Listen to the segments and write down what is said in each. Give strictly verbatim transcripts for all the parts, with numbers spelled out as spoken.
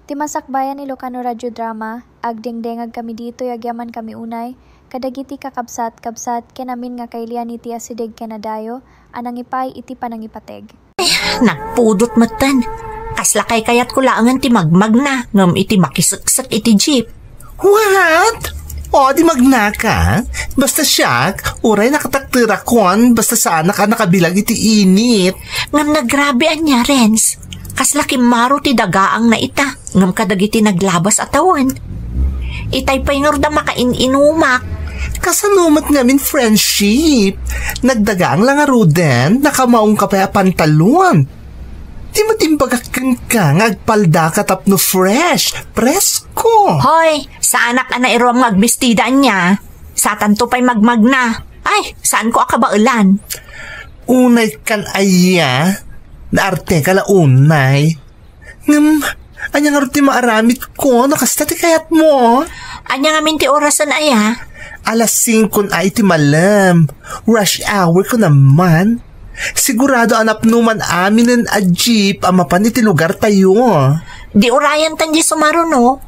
Ti masakbayan Ilocano Radio Drama, agdengdengag kami ditoy agyamankami unay kadagiti kakabsat-kabsat ken amin nga kailian iti asideg ken adayo a nangipay iti panangipateg. Nagpudot metten. Kasla kaykayatko laengen ti magmagna ngem iti makiseksek iti jeep. What? O, di magnaka. Basta siak, uray nakatakterakon, basta saanak a nakabilag iti init. Ngem nagrabe ania, Renz. Kasla kimmaro ti dagaangna ita, ngem kadagiti naglabas a tawen. Itay pay ngarud a makain-inumak. Kasano met ngamin friendship? Nagdagaang la ngaruden, nakamaong ka pay a pantalon. Di met imbagak kenka nga agpaldaka tapno fresh, presko. Hoy, saanak a nairuam nga agbestida ania. Satanto pay magmagna. Ay, saanko a kabaelan. Unay kan aya, naarteka la unay. Ngem, ania ngarud ti maaramidko no kasta ti kayatmo? Ania ngamin ti orasen aya? Alas singko na iti malem. Rush hour ko naman. Sigurado a napnoman aminen a jeep a mapan iti lugartayo. Di urayan tan di sumaruno.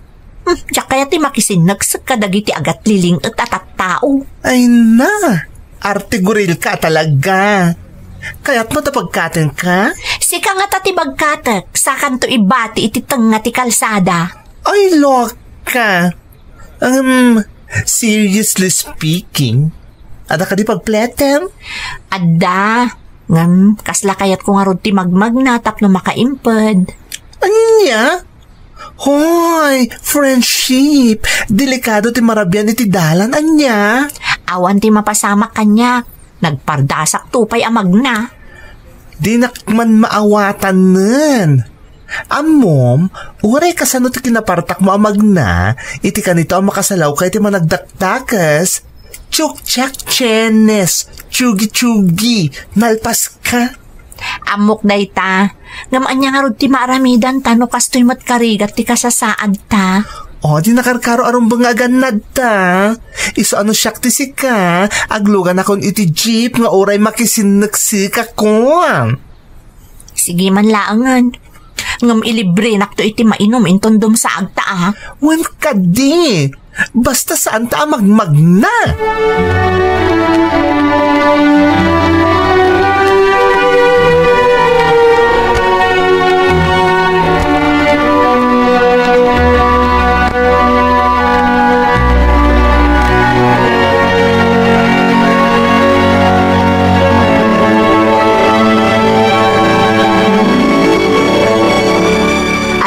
Hmm, diak kayat ti makisinneksek kadagiti agatliling-et a tattao. Ay na, arte gurilka a talaga. Kayatmo ta pagkatengka? Sika ngata ti bagkatek, sakanto ibati iti tengnga ti kalsada. Ay, loka. Um, seriously speaking, adda kadi pagpletem? Adda. Ngem, kasla kayatko ngarud ti magmagna tapno makaimped. Ania? Hoy, friendship, delikado ti marabian iti dalan, ania? Awan ti mapasamak kaniak. Nagpardasakto pay a magna. Dinak man maawatanen. Ammom, uray kasano ti kinapartakmo a magna, iti kanito a makasalawka iti managdakdakes, chukchak chenes, chugi-chugi, nalpaska. Ammok dayta, ngem ania ngarud ti maaramidanta no kastoy met karigat ti kasasaadta? O, di nakarkaro a rumbeng nga agannadta. Isu a no siak ti sika, agluganakon iti jeep nga uray makisinneksek a kuan. Sige man laengen. Ngem ilibrenakto iti mainum inton dumsaagta a. Wen kadi, basta saanta a magmagna.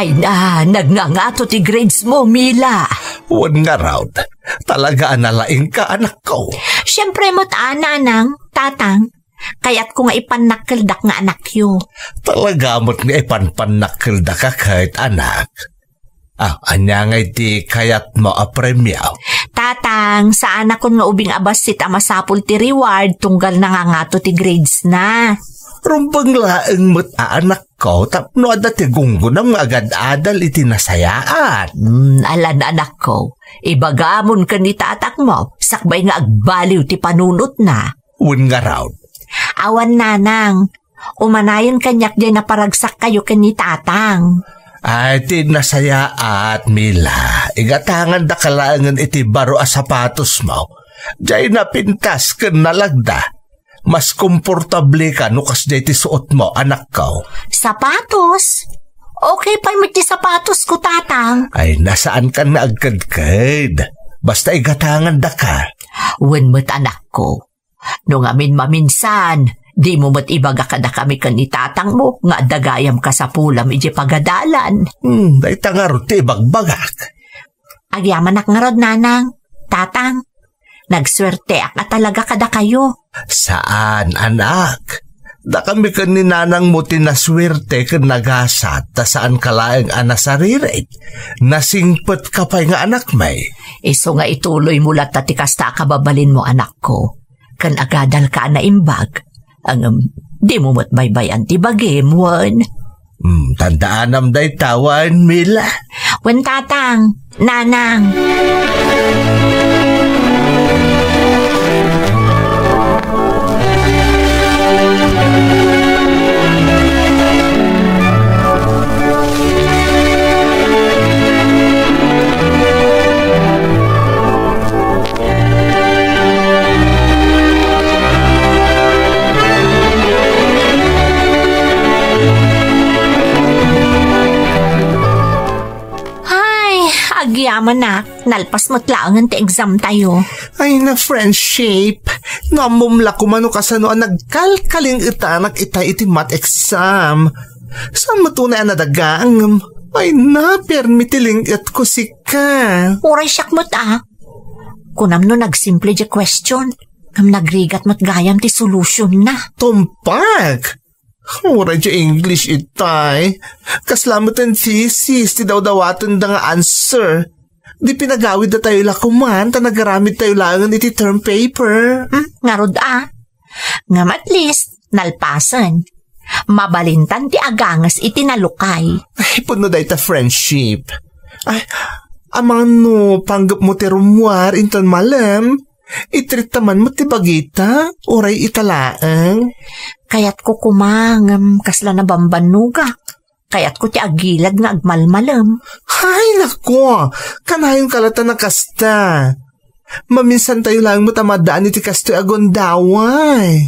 Ay na, nagngangato ti grades mo, Mila. Wen ngarud, talaga a nalaingka, anakko. Siempre met a, nanang, tatang. Kayatko nga ipannakkeldak nga anakyo. Talaga met nga ipanpannakkeldaka ket, anak. Ah, ania ngay ti kayatmo a premio? Tatang, saanakon nga ubing a bassit a masapul ti reward tunggal nangangato ti grades na. Rumbeng laeng met a anakko tapno adda ti gunggonam nga agad-adal iti nasayaat. Hmm, alan anakko, ibagamon ken ni tatangmo, sakbay nga agbaliw ti panunotna. Wen ngarud? Awan nanang. Umanayon kaniak diay naparagsakkayo ken ni tatang. Ay, ti nasayaat, Mila. Igatangandaka laengen iti baro a sapatosmo. Diay napintas ken nalagda. Mas komportableka no kasdiay ti suotmo, anakko. Sapatos? Okay pay met ti sapatosko, tatang. Ay, na saankan nga agkedked. Basta igatangandaka. Wen met, anakko. No ngamin maminsan, dimo met ibaga kadakami ken ni tatangmo nga adda gayam kasapulam idiay pagadalan. Hmm, dayta ngarud ti ibagbagak. Agyamanak ngarud, nanang, tatang. Nagsuerteak a talaga kadakayo. Saan, anak. Dakami ken ni nanangmo ti nasuerte ken nagasat ta saanka laeng a nasaririt. Nasingpetka pay nga anakmi. Isu nga ituloymo latta ti kasta a kababalinmo, anakko. Ken agadalka a naimbag. Ngem, dimo met baybay-an ti bagim, wen? Hmm, tandaanam dayta, wen, Mila? Wen, tatang, nanang. Agyamanak, nalpas met laengen ti exam tayo. Ay na, friendship. No ammom la koma no kasano a nagkalkaling-etanak itay iti math exam. Saan met unay a nadagangem? Ay na, permi ti ling-etko sika. Uray siak met a. Kunam no nagsimple diay question, ngem nagrigat met gayam ti solution na. Tumpag! Uray diay English itay. Kasla met ti thesis ti dawdawatenda nga answer. Di pinagawidda tayo la koman ta nagaramid tayo laengen iti term paper. Hmm, ngarud a. Ngem at least, nalpasen. Mabalintan ti aganges iti nalukay. Ay, pudno dayta friendship. Ay, amangan no panggepmo ti rummuar inton malem, itreat ta man met ti bagita, uray ita laeng. Kayatko koma, ngem kasla nabambannogak. Kayatko ti agilad nga agmalmalem. Ay, nako! Kanayonka latta a kasta. Maminsan tayo laeng met a maddaan iti kastoy a gundaway.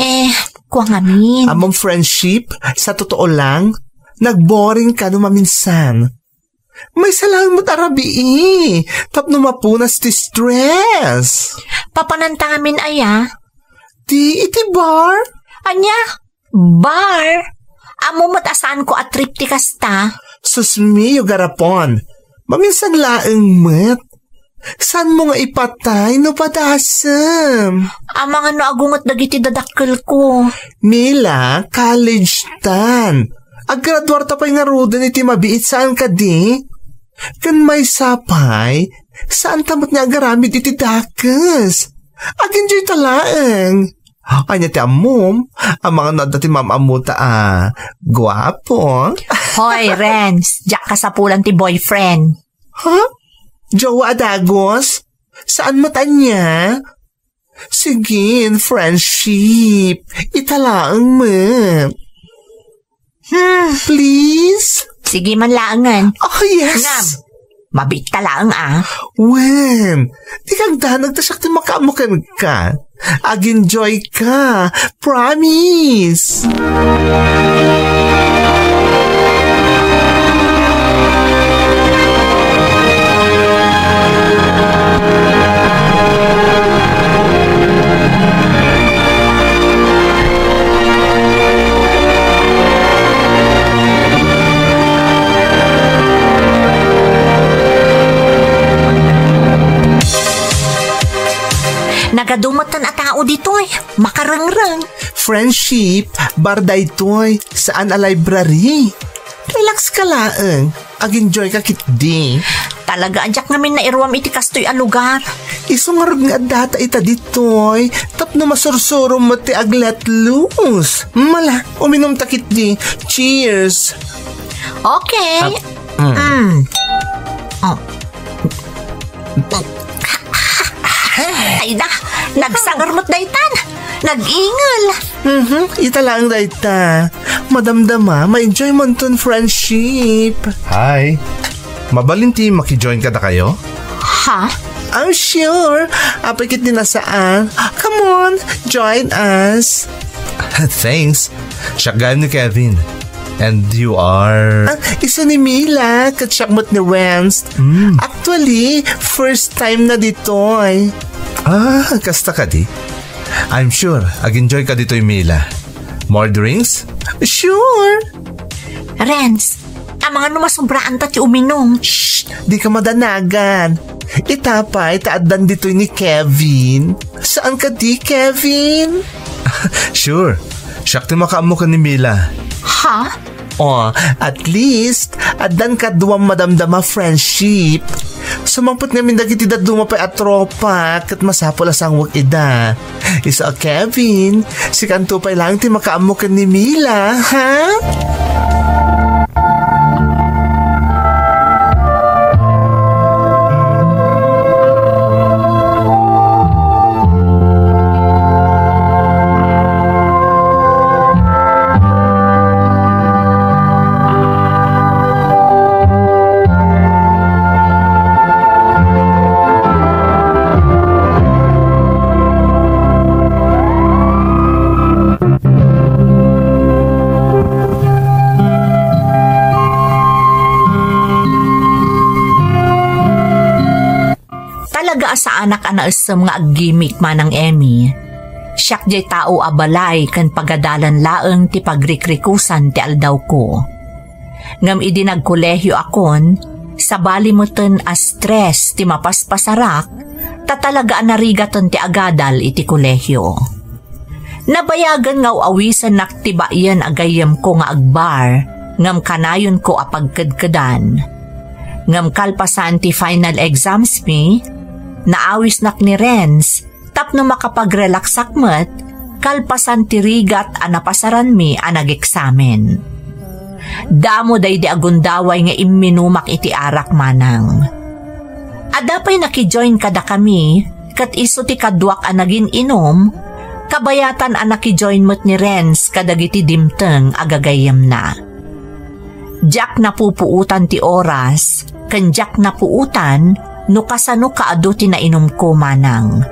Eh, kua ngamin. Ammom friendship, sa totoo lang, nagboring ka no maminsan. Maysa laeng met a rabii, tapno mapunas ti stress. Papananta ngamin aya? Ti iti bar? Ania? Bar? Ammom met a saanko a trip ti kasta. Sus mio, garapon. Maminsan laeng met. Saanmo nga ipatay no padasem? Amangan no agunget dagiti dadakkelko. Mila, college tan. Aggraduar ta pay ngaruden iti mabiit, saan kadi? Ken maysa pay, saan ta met nga agaramid iti dakes. Agenjoy ta laeng. Ania ti ammom? Amangan no adda ti maam-ammota a guapo. Hoy, Renz, diak kasapulan ti boyfriend. Ha? Jowa a dagus? Saan met ania? Sige, friendship. Ita laeng met. Hmm. Please? Sige man laengen. Oh, yes. Ngem, mabiit ta laeng a. Wen, di kagdanag ta siak ti makaammo kenka. Ag-enjoy ka. Promise. Nagadu metten a tao ditoy, makarengreng. Friendship, bar daytoy, saan a library. Relax ka laeng. Ag-enjoy ka ketdi. Talaga a diak ngamin nairuam iti kastoy a lugar. Isu ngarud nga addata ita ditoy, tapno masursurom met ti ag-let loose. Mala, uminum ta ketdi. Cheers! Okay. Ah, mm. Mm. Oh. Ay na, nagsangar met daytan. Nag-ingel. Mhm, ita laeng dayta. Madamdama, ma-enjoy mo ton friendship. Hi. Mabalin ti maki-join kadakayo? Ha? I'm sure. Apay ketdi a saan. Come on, join us. Thanks. Siak gayam ni Kevin. And you are? Ah, isu ni Mila, ket siak met ni Renz. Mm. Actually, first time na ditoy. Ah, kasta kadi? I'm sure, ag-enjoy ka ditoy, Mila. More drinks? Sure! Renz, amangan no masobraanta ti uminum. Shh! Di ka madanagan. Ita pay ta addan ditoy ni Kevin. Saan kadi, Kevin? Sure. Siak ti makaammo ken ni Mila. Ha? Oh, at least, addan kaduam madamdama friendship. Sumangpet ngamin dagiti dadduma pay a tropa, ket masapul a sangwek ida. Isu a Kevin, sikanto pay laeng ti makaammo ken ni Mila, ha? Talaga a saanak a naessem nga aggimik, Manang Emmy. Siak diay tao a balay ken pagadalan laeng ti pagrikrikusan ti aldawko. Ngem idi nagkolehio akon, sabali meten a stress ti mapaspasarak, ta talaga a narigaten ti agadal iti kolehio. Nabayagen nga aw-awisennak ti baien a gayyemko nga agbar, ngem kanayonko a pagkedkedan. Ngem kalpasan ti final exams mi, naawisnak ni Renz tapno makapagrelaksak met kalpasan ti rigat a napasaranmi a nageksamen. Damo daydi a gundaway nga imminumak iti arak, Manang. Adda pay nakijoin kadakami, ket isu ti kaduak a nagin-inum, kabayatan a nakijoin met ni Renz kadagiti dimteng a gagayyemna. Diak napupuotan ti oras, ken diak napuotan no kasano kaadu ti nainumko, Manang.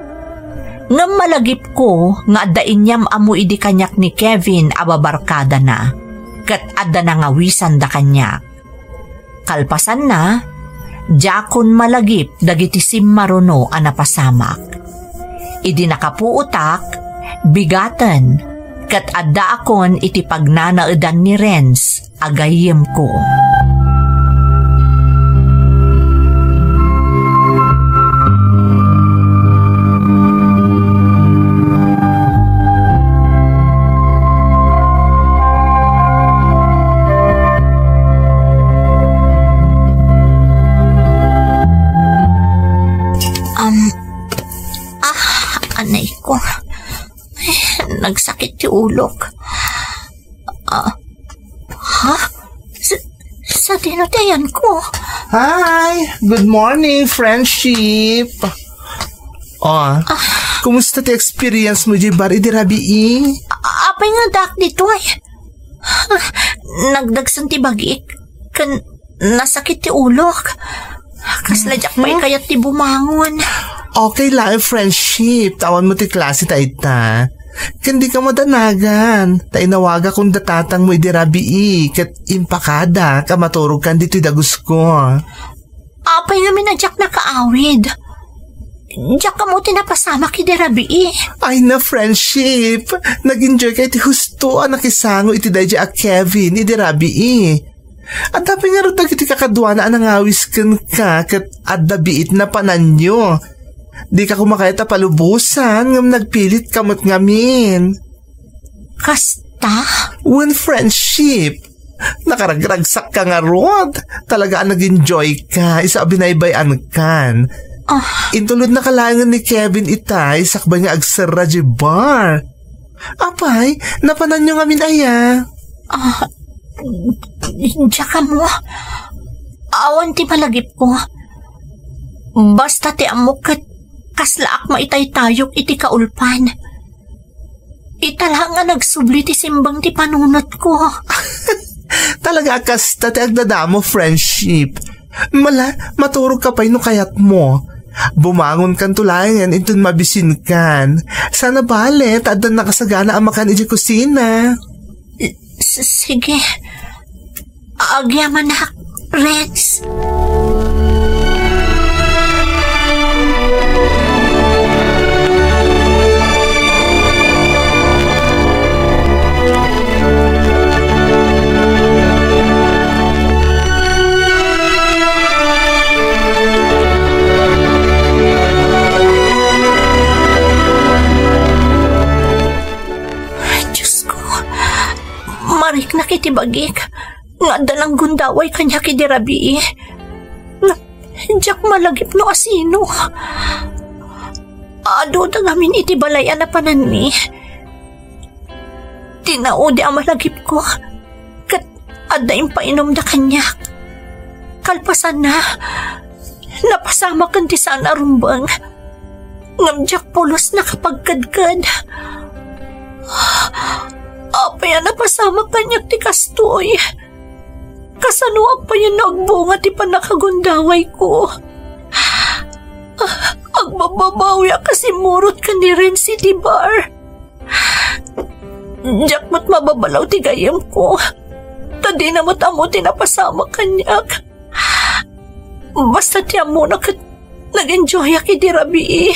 Ngem malagipko nga adda inyam-ammo idi kaniak ni Kevin a babarkadana, ket adda nangawisanda kaniak. Kalpasanna, diakon malagip dagiti simmaruno a napasamak. Idi nakapuotak, bigaten, ket addaakon iti pagnanaedan ni Renz a gayyemko. Um, ah, anay ko. Ay, nagsakit ti ulok. Ah, ha? Sa, sadino ti ayanko? Hi! Good morning, friendship! Oh, kumusta ti experience mo diay bar idi rabii? A-, apay nga addaak ditoy? Nagdagsen ti bagik, ken nasakit ti ulok. Kasla diak pay kayat ti bumangon. Okay laeng, friendship, ta awan mo ti klase ta ita. Ken dika madanagan, ta inawagakon da tatangmo idi rabii, ket impakadak a maturogkan ditoy dagusko. Apay ngamin a diak nakaawid? Diak ammo ti napasamak idi rabii. Ay na, friendship, nag-enjoyka iti husto a nakisango iti daydiay a Kevin idi rabii. Adda pay ngarud dagiti kakaduana a nangawis kenka ket adda biit napananyo. Dika koma kayat a palubosan ngem nagpilitka met ngamin. Kasta? Wen, friendship. Nakaragragsakka ngarud. Talaga a nag-enjoyka isu a binaybay-ankan. Ah. Intulodnaka laengen ni Kevin itay sakbay nga agserra diay bar. Apay, napananyo ngamin aya? Ah, diak ammo. Awan ti malagipko. Basta ti ammok ket kaslaak maitaytayog iti kaulpan. Ita la nga nagsubli ti simbang ti panunotko. Talaga a kasta ti agdadamo, friendship. Mala, maturogka pay no kayatmo. Bumangonkanto laengen inton mabisinkan. Saan a bale, ta addan nakasagana a makan idiay kusina. S-, sige. Agyamanak, Renz. Diosko, mariknak iti bagik nga adda nanggundaway kaniak idi rabii. Nga, diak malagip no asino. Aduda ngamin iti balay a napananmi. Tinaudi a malagipko, ket adda impainumda kaniak. Kalpasanna, napasamaken ti saan a rumbeng. Ngem diak pulos nakapagkedked. Apay a napasamak kaniak ti kastoy? Kasanoak payen no agbunga ti pannakagundawayko? Agbabbabawiak a simmurot ken ni Renz iti bar. Diak met mababalaw ti gayyemko, ta dina met ammo ti napasamak kaniak. Basta ti ammona ket Nag-enjoyak iti rabii.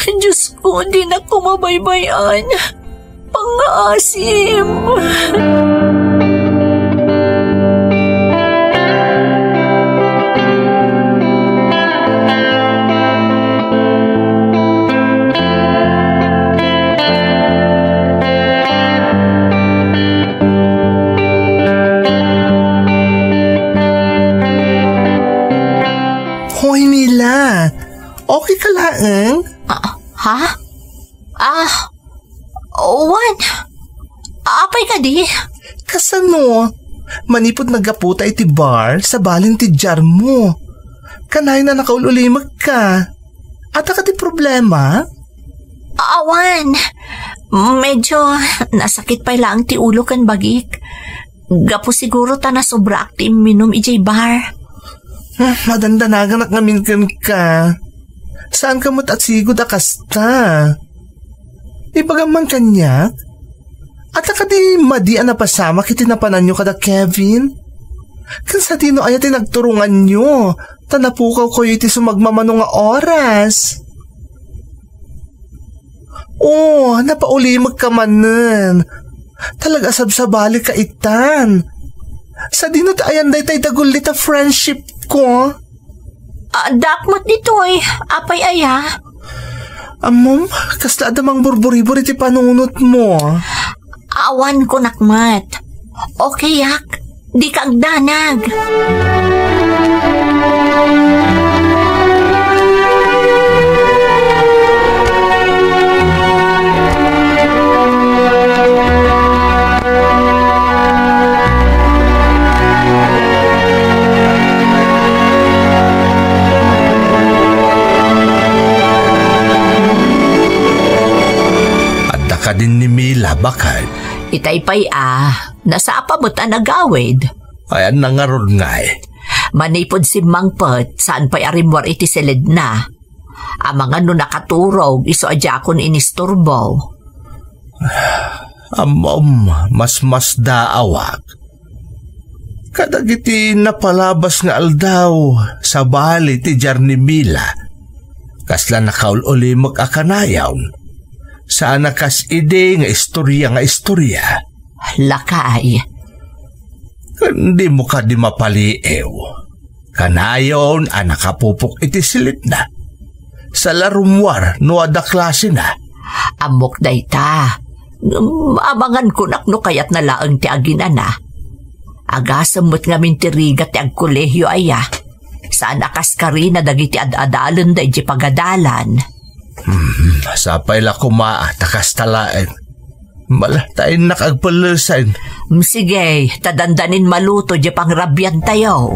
Diosko, dinakon mabaybay-an. Pangngaasim. Hoy, Mila. Okay ka laeng? Ah, ha? Ah, Wen, apay kadi? Kasano? Manipud naggaputta iti bar, sabali ti diarmo. Kanayon a nakaul-ulimekka. Adda kadi problema? Awan. Medyo nasakit pay laeng ti ulo ken bagik. Gapu siguro ta nasobraak ti imminum idiay bar. Hmm, madandanaganak ngamin kenka. Saanka met a sigud a kasta. Ibagam man kaniak, adda kadi madi a napasamak iti napananyo kada Kevin? Ken sadino aya ti nagturonganyo ta napukawkayo iti sumagmamano nga oras? Oh, napaulimekka manen. Talaga a sabsabalika itan. Sadino ti ayan daytay dagullit a friendshipko? Ah, dakmat ditoy. Apay aya? Ammom, kasla adda mangburburibur iti panunotmo. Awan kunak met. Okay ak. Dika agdanag. Adda kadin ni Mila baket? Itay pay a, nasapa met a nagawid. Ayanna ngarud ngay? Manipud simmangpet, saan pay a rimmuar iti silidna. Amangan no nakaturog, isu a diakon inisturbo. Ammom, masmasdaawak. Kadagiti napalabas nga aldaw, sabali ti diar ni Mila. Kasla nakaul-ulimek a kanayon. Saan a kas idi nga istorya nga istorya. Lakay. Ken dimo kadi mapaliiw. Kanayon a nakapupok iti silitna. Saan la rummuar no adda klasena. Ammok dayta. Ngem amangan kunak no kayatna laeng ti aginana. Agasem met ngamin ti rigat ti agkolehio aya. Saan a kas karina dagiti ad-adalenda idiay pagadalan. Hmm, sapay la koma ta kasta laeng. Mala, ta innak agpellesen. Mm, sige, ta dandanin maluto diay pangrabiantayo.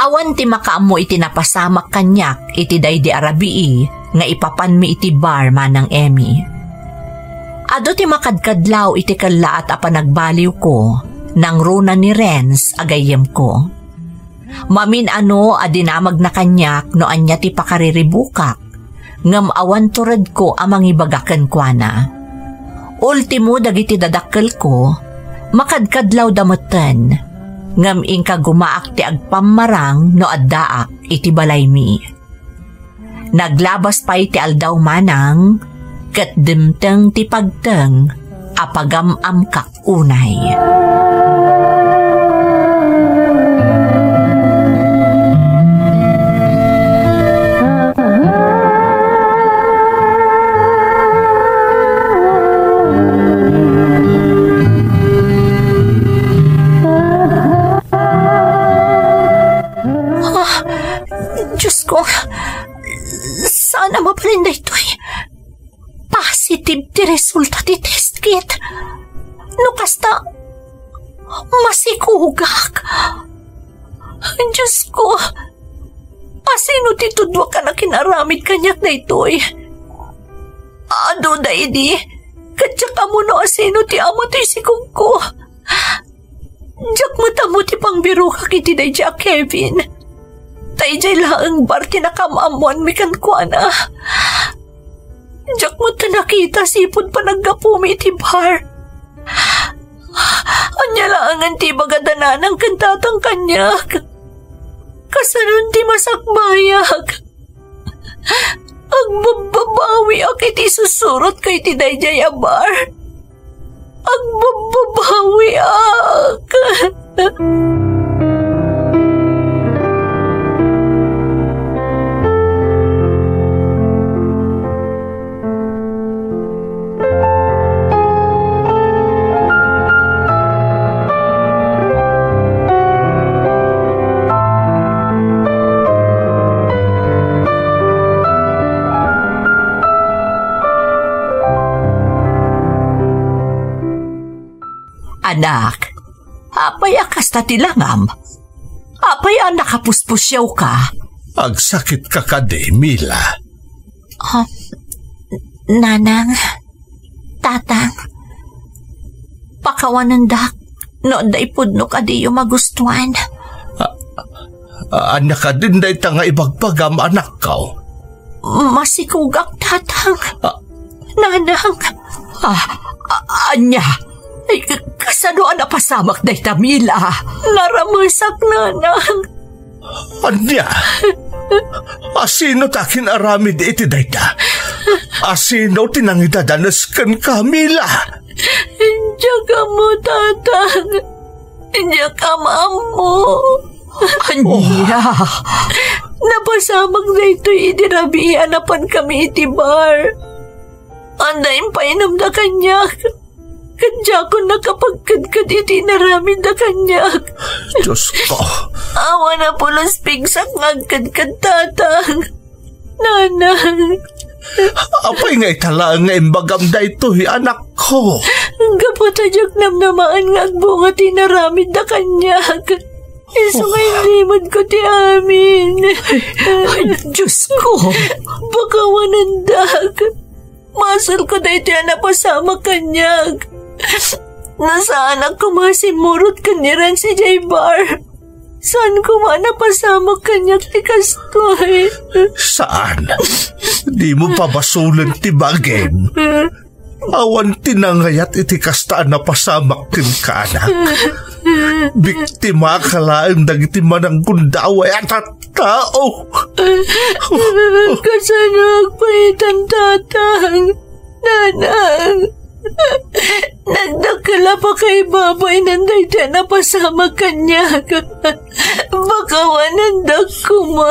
Awan ti makaammo iti napasamak kaniak iti daydi a rabii nga ipapanmi iti bar, Manang Emmy. Adu ti makadkadlaw iti kellaat a panagbaliwko, nangruna ni Renz a gayyemko. Mamin-ano a dinamagna kaniak no ania ti pakariribukak, ngem awan turedko a mangibaga kenkuana. Ultimo dagiti dadakkelko, makadkadlawda metten, ngem inkagumaak ti agpammarang no addaak iti balaymi. Naglabas pay ti aldaw manang, ket dimteng ti pagteng a pagam-amkak unay. Ah, Diyos ko, saan a mabalin daytoy? Positive ti resulta ti test kit. No kasta, Masikugak. Diosko, asino ti tudwak a nakinaramid kaniak daytoy? Adu daydi, ket diak ammo no asino ti ama toy sikugko. Diak met ammo ti pangbirokak iti daydiay a Kevin. Ta idiay laeng bar ti nakaam-ammoanmi kenkuana. Diak met nakita sipud panaggapumi iti bar. Ania laengen ti ibagada nanang ken tatang kaniak? Kasano ti masakbayak? Agbabbabawiak iti susurotko iti daydiay a bar. Agbabbabawiak. Anak, apay a kasta ti langam? Apay a nakapuspusiawka? Agsakitka kadi, Mila? Ah, Nanang, Tatang, pakawanendak no adda ipudnok a diyo magustuan. A-, a-, ania kadin dayta nga ibagbagam, anakko? Masikugak, Tatang. A-, Nanang. Ah, a-, ania? Ay, k-, kasano a napasamak dayta, Mila? Naramesak, Nanang. Ania? Asino ti akin-aramid iti dayta? Asino ti nangidadanes kenka, Mila? Diak ammo, Tatang. Diak ammo. Ania? Napasamak daytoy idi rabii a napankami iti bar. Adda impainomda kaniak. Ket diakon nakapagkedked iti inaramidda kaniak. Diosko. Awan a pulos pigsak nga agkedked, Tatang. Nanang. Apay nga ita laeng nga imbagam daytoy, anakko? Gapu ta diak namnamaen nga agbunga ti inaramidda kaniak. Isu nga Oh. inlimedko ti amin. Ay, Diosko! Pakawanendak. Basolko daytoy a napasamak kaniak. No saanak koma a simmurot ken ni Renz idiay bar, saan koma a napasamak kaniak ti kastoy. Saan? Dimo pabasolen ti bagim. Awan ti nangayat iti kasta a napasamak kenka, anak. Biktimaka laeng dagiti mananggundaway a tattao. Kasano agpaitan, Tatang? Nanang, nagdakkel a pakaibabain dayta a napasamak kaniak. Pakawanendak koma.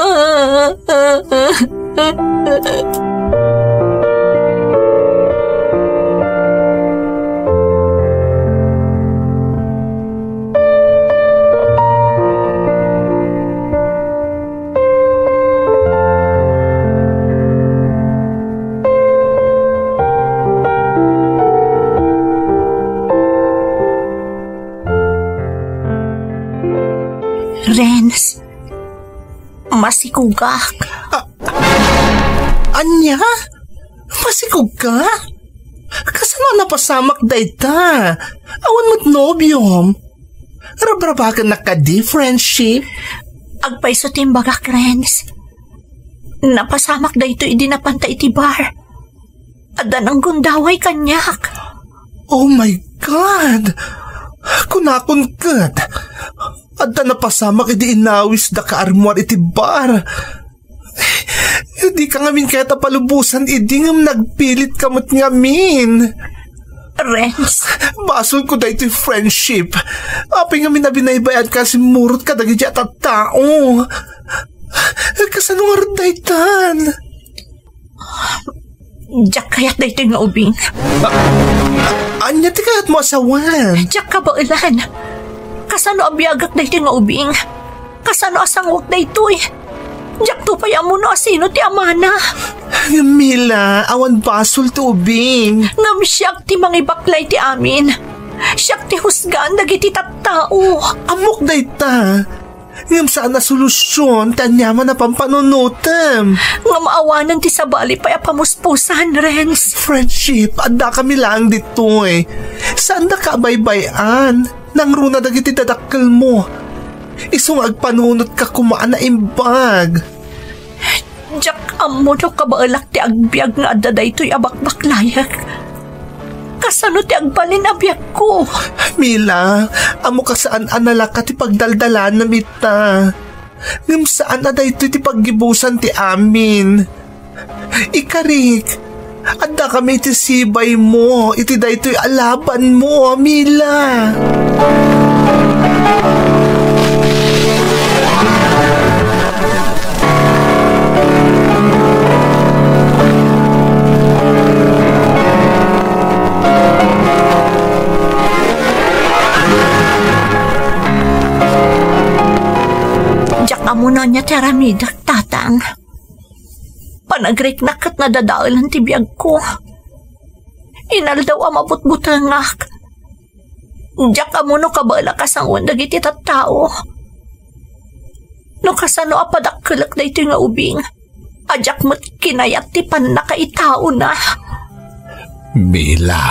Renz, masikugak. A-, ania? Masikugka? Kasano a napasamak dayta? Awan met nobiom? Rabrabakennak kadi, friendship? Agpayso ti imbagak, Renz. Napasamak daytoy idi napanta iti bar. Adda nanggundaway kaniak. Oh my God! Kunakon ket, adda napasamak idi inawisda ka armuar iti bar. Dika ngamin kayat a palubosan idi ngem nagpilitka met ngamin. Renz. Basolko daytoy, friendship. Apay ngamin a binaybayanka a simmurot kadagiti a tattao? Kasano ngarud daytan? Diak kayat daytoy nga ubing. A-, a-, ania ti kayatmo a sawen? Diak kabaelan. Kasano a biagak daytoy nga ubing? Kasano a sangoek daytoy? Diakto pay ammo no asino ti amana. Mila, awan basol ti ubing. Ngem siak ti mangibaklay ti amin. Siak ti husgaan dagiti tattao. Ammok dayta. Ngem saan a solusion ti aniaman a pampanunotem. Ngem awanen ti sabali pay a pamuspusan, Renz. Friendship, addakami laeng ditoy. Saandaka a baybay-an. Nangruna dagiti dadakkelmo. Isu nga agpanunotka koma a naimbag. Diak ammo no kabaelak ti agbiag nga adda daytoy a bakbaklayek. Kasano ti agbalin a biagko? Mila, ammoka saan a nalaka ti pagdaldalanem ita. Ngem saan a daytoy ti paggibusan ti amin. Ikarik, addakami iti sibaymo iti daytoy a labanmo, Mila. Diak ammo no ania ti aramidek, Tatang. Panagriknak ket nadadaelan ti biagko. Inaldaw a mabutbutengak. Diak ammo no kabaelak a sangoen dagiti tattao. No kasano a padakkelek daytoy nga ubing, a diak met kinayat ti pannakaitaona. Mila,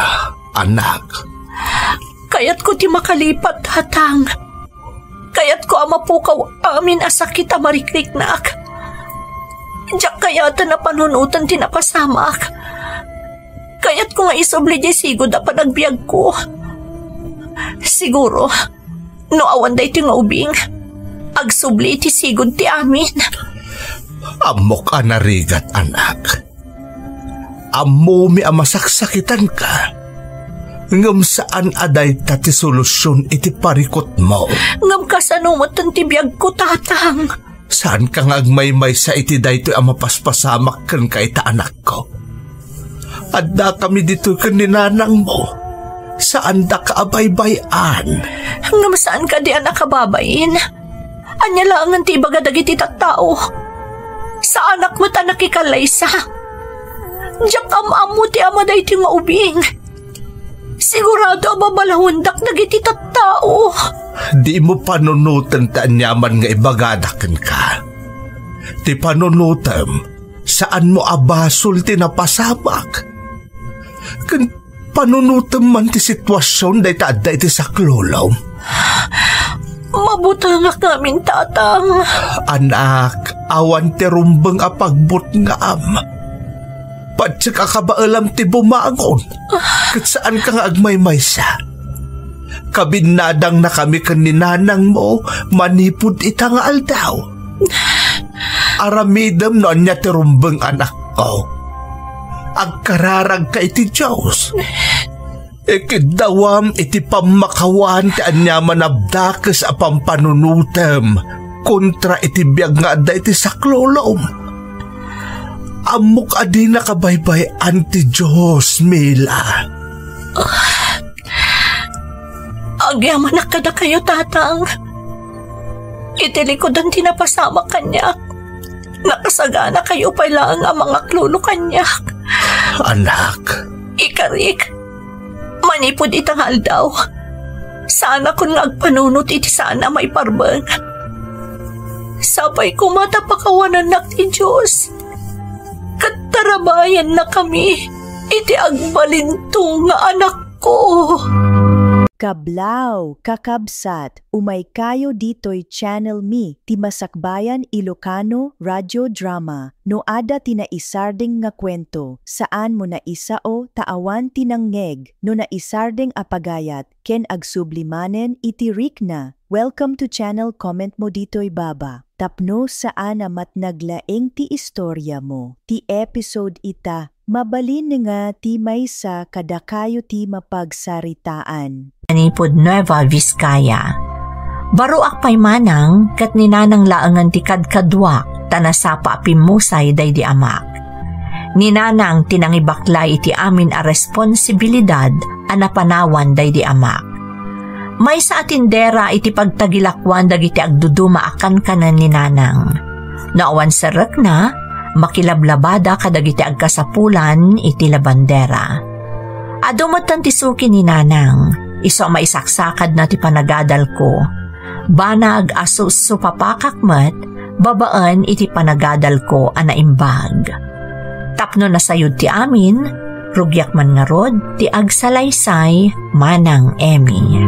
anak. Kayatko ti makalipat, Tatang. Kayatko a mapukaw amin a sakit a marikriknak. Diak kayaten a panunoten ti napasamak. Kayatko nga isubli diay sigud a panagbiagko. Siguro, no awan daytoy nga ubing, agsubli iti sigud ti amin. Ammok a narigat, anak. Ammomi a masaksakitanka, ngem saan a dayta ti solusion iti parikutmo. Ngem kasano metten ti biagko, Tatang? Saanka nga agmaymaysa iti daytoy a mapaspasamak kenka ita, anakko. Addakami ditoy ken ni nanangmo. Saandaka a baybay-an. Ngem saan kadi a nakababain? Ania laengen ti ibaga dagiti tattao? Saanak met a nakikallaysa. Diak am-ammo ti ama daytoy nga ubing. Sigurado a babalawendak dagiti tattao. Dimo panunoten ti aniaman nga ibagada kenka. Ti panunotem, saanmo a basol ti napasamak. Ken panunotem man ti situasion dayta adda iti saklulom. Mabutengak ngamin, Tatang. Anak, awan ti rumbeng a pagbutngam. Patiek a kabaelam ti bumangon, ket saanka nga agmaymaysa. Kabinnadangnakami ken ni nanangmo manipud ita nga aldaw. Aramidem no ania ti rumbeng, anakko. Agkararagka iti Dios. Ikiddawam iti pammakawan ti aniaman a dakes a pampanunotem kontra iti biag nga adda iti saklulom. Ammok a dina kabaybay-an ti Dios, Mila. Agyamanak kadakayo, Tatang. Iti likudan ti napasamak kaniak, nakasaganakayo pay laeng a mangaklulo kaniak. Anak. Ikarik, manipud ita nga aldaw, saanakon nga agpanunot iti saan a maiparbeng. Sapay koma ta pakawanannak ti Dios, ket tarabayannakami iti agbalinto nga anakko. Kablaw, kakabsat, umaykayo ditoy channel mi, ti Masakbayan Ilocano Radio Drama. No adda ti naisardeng nga kuento, saanmo naisao ta awan ti nangngeg. No naisardeng a pagayat ken agsubli manen iti rikna, welcome to channel, comment mo ditoy baba. Tapno saan a matnag laeng ti istoriamo. Ti episode ita, mabalin nga ti maysa kadakayo ti mapagsaritaan. Manipud Nueva Vizcaya. Baruak pay manang ket ni nanang laengen ti kadkaduak ta nasapa a pimmusay daydi amak. Ni nanang ti nangibaklay iti amin a responsibilidad a napanawan daydi amak. Maysa a tindera iti pagtagilakuan dagiti agduduma a kankanen ni nanang. No awan serrekna, makilablabada kadagiti agkasapulan iti labandera. Adu metten ti suki ni nanang, isu a maisaksakadna ti panagadalko. Banag a susupapakak met babaen iti panagadalko a naimbag. Tapno nasayod ti amin, rugiak man ngarud ti agsalaysay, Manang Emmy.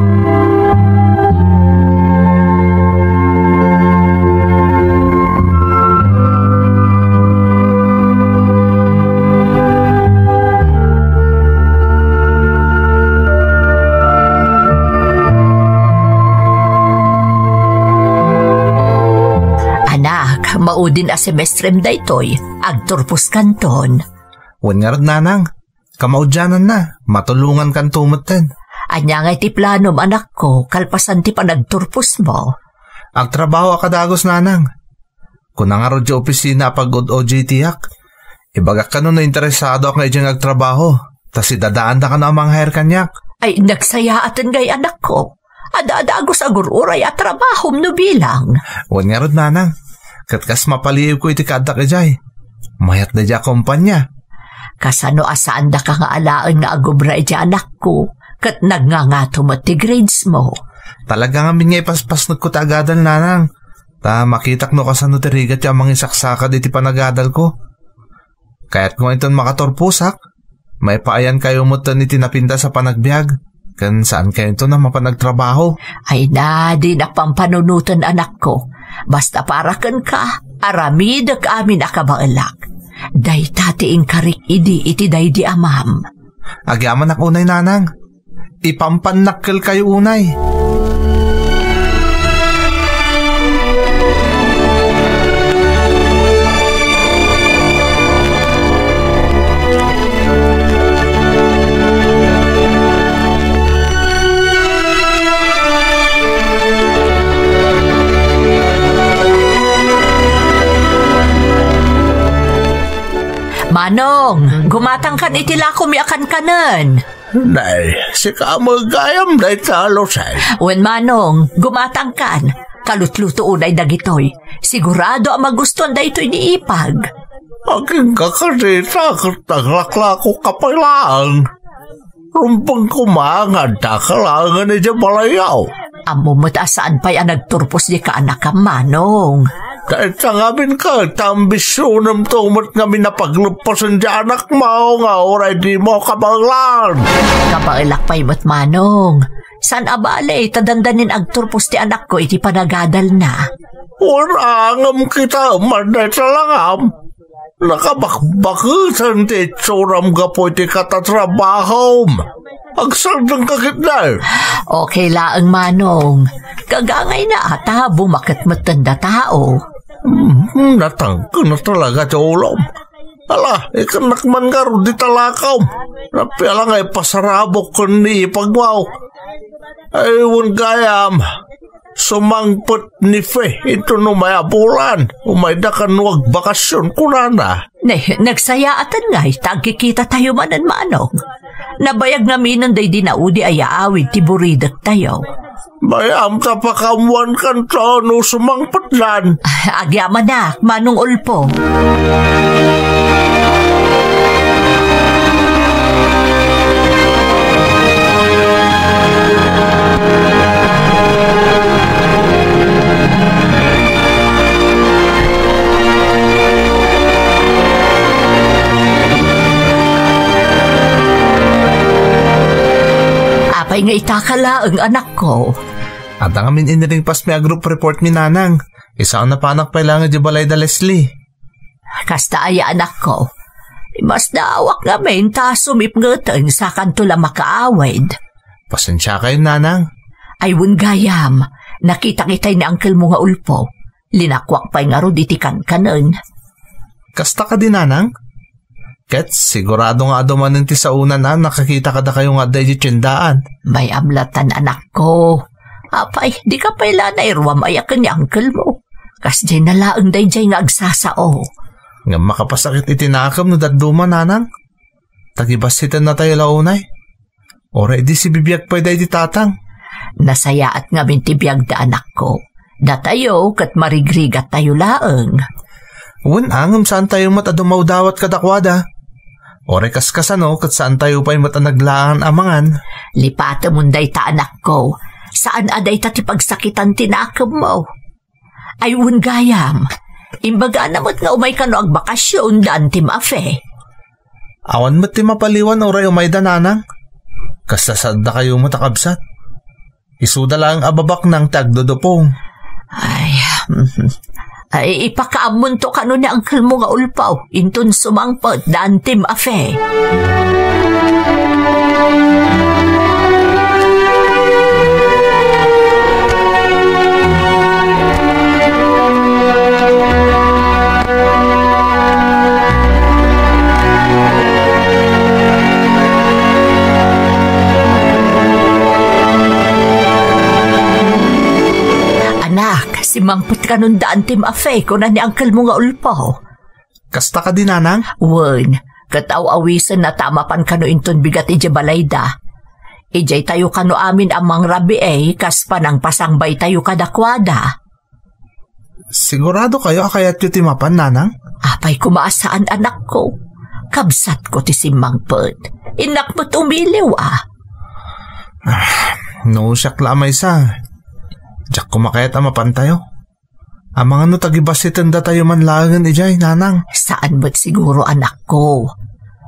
Anak, maudin a semestrem daytoy, agturposkanton. Wen ngarud, nanang, kamaudiananna, matulongankanto metten. Ania ngay ti planom, anakko, kalpasan ti panagturposmo? Agtrabaho a kadagus, nanang. Kuna ngarud ti opisina a pag-O J T-ak. Ibagak kano no interesadoak nga idiay nga agtrabaho. Ta sidadaanda kano a mang-hire kaniak. Ay, nagsayaaten ngay, anakko. Adda a dagus a gur-uray a trabahom no bilang. Wen ngarud, nanang. Ket kas mapaliiwko iti kaaddak idiay. Mayat daydiay a kompania. Kasano a saandaka nga alaen nga agubra idiay, anakko? Ket nagngangato met ti gradesmo. Talaga ngamin nga ipaspasnekko ti agadal, nanang. Ta makitak no kasano ti rigat ti amangisaksakad iti panagadalko. Kayatko nga inton makaturposak, maipaayankayo metten iti napintas a panagbiag, ken saankayo inton a mapan agtrabaho. Ay na, dinak pampanunoten, anakko. Basta para kenka, aramidek amin a kabaelak. Dayta ti inkarik idi iti daydi amam. Agyamanak unay, nanang. Ipampannak kelkayo unay. Manong, gumatangkan iti lakomi a kankanen. Nay, sika met gayam dayta, Lucel. Wen, Manong, gumatangkan. Kalutluto unay dagitoy. Sigurado a magustuan daytoy ni Ipag. Agingga kadita ket naglaklako ka pay laeng. Rumbeng koma nga addaka laengen idiay balayyo. Ammom met a saan pay a nagturpos di kaanakam, Manong. Dayta ngamin ket, ta ambisionemto met ngamin a pagleppasen di anakmo nga uray dimo kabaelan. Kabaelak pay met, Manong. Saan a bale, ta dandanin agturpos ti anakko iti panagadalna. Ura ngem kita, man dayta langam. Nakabakbaketen ti itsuram gapu iti katatrabahom. Agsardengka ketdi. Okay laeng, Manong. Gagangayna a ta bumaket metten da tao. Hmm, natangken na talaga ti ulom. Ala, ikannak man ngarud dita lakom. Napia la nga ipasarabok ken ni Ipag. Ay, wen gayam. Sumangpet ni Fe inton umay a bulan, umayda kano agbakasyon, kunana. Ne, nagsayaaten ngay ta agkikitatayo manen, Manong. Nabayag ngaminen daydi naudi a yaawid ti buridektayo. Mayam ta pakaammoankanto no sumangpetlan. Agyamanak, Manong Ulpo. Apay nga ita ka laeng, anakko? Adda ngamin iniringpasmi a group report mi, nanang. Isu a napanak pay laeng idiay balay da Leslie. Kasta aya, anakko. Imasdaawak ngamin ta sumipngeten sakanto la makaawid. Pasensiakayon, nanang. Ay, wen gayam, nakitak itay ni uncle mo nga Ulpo. Linakuak pay ngarud iti kankanen. Kasta kadi, nanang? Ket sigurado nga adu manen ti saonan a nakakita kadakayo nga adda idiay tiendaan. Mayam latan, anakko. Apay, dika pay la nairuam aya ken ni uncle mo? Kasdiay na laeng daydiay nga agsasao. Ngem makapasakit iti nakem no dadduma, nanang. Tagibassitennatayo la unay. Uray idi sibibiag pay daydi tatang. Nasayaat ngamin ti biagda, anakko. Datayo ket marigrigattayo laeng. Wen, ngem saantayo met a dumawdawat kadakuada. Uray kaskasano, ket saantayo pay met a naglaangan a mangan. Lipatemon dayta, anakko. Saan a dayta ti pagsakitan ti nakemmo. Ay, wen gayam. Imbagana met nga umay kano agbakasyon da Antim a Fe. Awan met ti mapaliwan uray umayda, nanang. Kasta saaddakayo met a kabsat. Isuda laeng a babaknang ti agdudupong. Ay, mhm. Ay, ipakaammonto kano ni angkelmo nga ulpaw, inton sumangpet da Antim a Fe. Anak, simangpet kanon da Antim a Fe, kuna ni angkelmo nga ulpaw. Kasta kadi, nanang? Wen, ket aw-awisenna ta mapan kano inton bigat idiay balayda. Idiay tayo kano amin a mangrabii kas panangpasangbaytayo kadakuada. Sigurado kayo a kayatyo ti mapan, nanang? Apay koma a saan, anakko. Kabsatko ti simmangpet. Innak met umiliw, a. Ah, no siak la a maysa, diak koma kayat a mapantayo. Amangan no tagibasitendatayo man laengen idiay, nanang. Saan met siguro, anakko.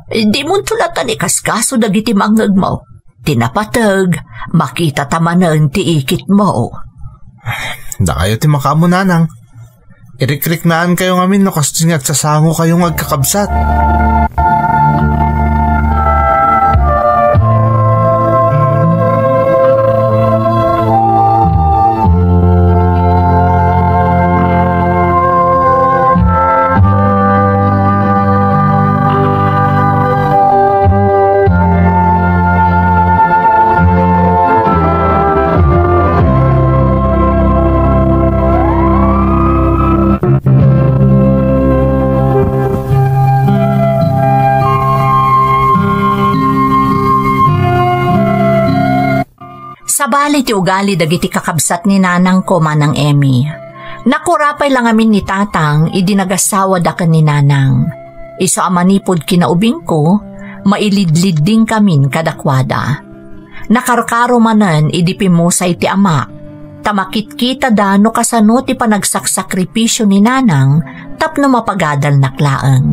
Dimonto latta ikaskaso dagiti mangngegmo. Ti napateg, makitata manen ti ikitmo. Dakayo ti makaammo, nanang. Irikriknaankayo ngamin no kasdi nga agsasangokayo nga agkakabsat. Sabali ti ugali dagiti kakabsat ni nanangko, Manang Emmy. Nakura pay la ngamin ni tatang idi nagasawada ken ni nanang. Isu a manipud kinaubingko, mailidliddingkamin kadakuada. Nakarkaro manen idi pimmusay ti ama, ta makitkitada no kasano ti panagsaksakripisio ni nanang tapno mapagadalnak laeng.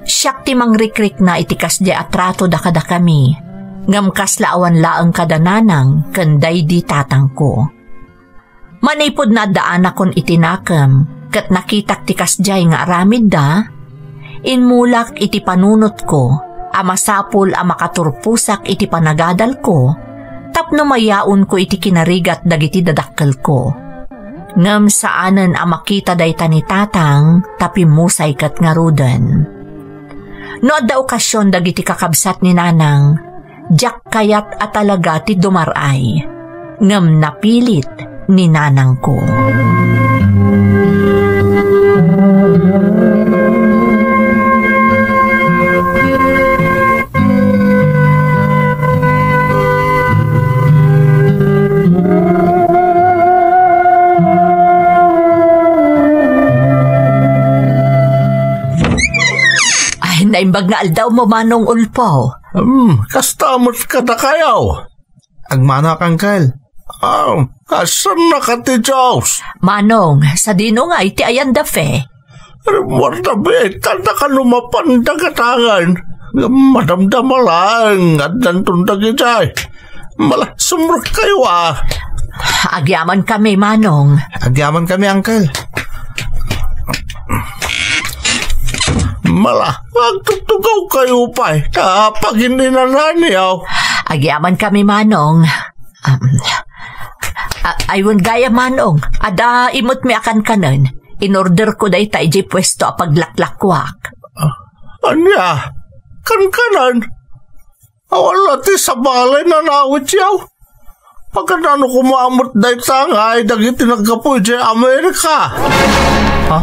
Siak ti mangrikrikna iti kasdiay a tratoda kadakami, ngem kasla awan laeng kada nanang ken daydi tatangko. Manipud naaddaanakon iti nakem ket nakitak ti kasdiay nga aramidda, immulak iti panunotko a masapul a makaturposak iti panagadalko tapno mayaonko iti kinarigat dagiti dadakkelko. Ngem saanen a makita dayta ni tatang ta pimmusay ket ngaruden. No adda okasion dagiti kakabsat ni nanang, diak kayat a talaga ti dumar-ay, ngem napilit ni nanangko. Ay, naimbag nga aldawmo, Manong Ulpo. Hmm, kasta met kadakayo. Agmano, Uncle. Ah, kasannaka ti Dios? Manong, sadino nga iti ayan da fe? Rimmuarda biit, tanda ka lumapan dagatangan. Ngem madamdama laeng, addanton dagidiay. Mala, sumrekkayo a. Agyaman kami, Manong. Agyaman kami, Uncle. Mala, agtugtugaw kayo pay, ta pagin-inananyo. Agyaman kami, Manong. Um, a-, ay, wen gayam, Manong. Adda imutmi a kankanen. Inorder ko dayta idiay puesto a paglaklakuak. Ah, ania? Kankanen? Awan la ti sabali a nanawityo. Pagkadano koma met dayta nga ay dagiti naggapu idiay Amerika? Ha?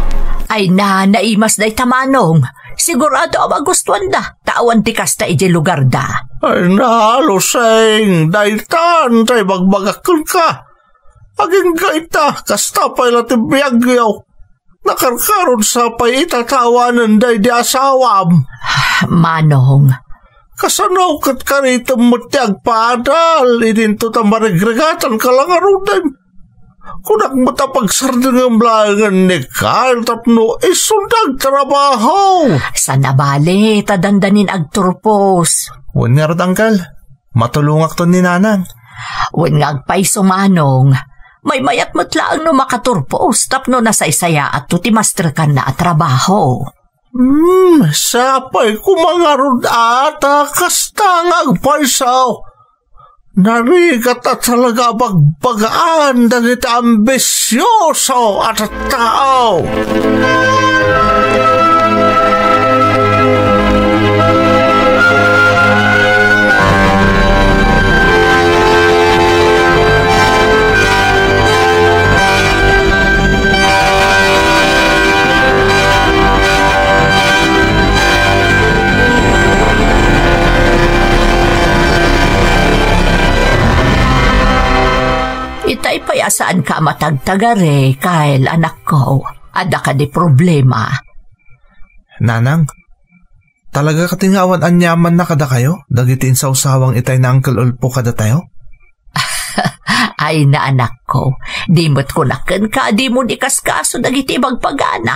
Ay na, naimas dayta, Manong. Sigurado a magustuanda, ta awan ti kasta idiay lugarda. Ay na, Lusing, daytan, tay bagbagak kenka. Agingga ita, kasta pay la ti biagyo. Nakarkarod sa pay itatawanen daydi asawam. Manong. Kasano ket karitem met ti agpaadal idinto ta marigrigatanka la ngaruden? Kunak met a pagsardengem laengen ni Kyle tapno isunda agtrabaho. Saan a bale ta dandanin agturpos. Wen ngarud, Uncle. Matulongakton ni Nanang. Wen nga agpayso, Manong. Maymayat met laeng no makaturpos tapno nasaysayaatto ti masterkanna a trabaho. Hmm, sapay koma ngarud a ta kasta nga agpayso. Narigat a talaga a bagbagaan dagiti ambisioso a tattao. Itay pay a saanka a matagtagari, Kyle, anakko. Adda kadi problema? Nanang, talaga kadi nga awan aniamanna kadakayo dagiti insawsawang itay ni Uncle Ulpo kadatayo? Ay na, anakko, di met kunak kenka a dimon ikaskaso dagiti ibagbagana.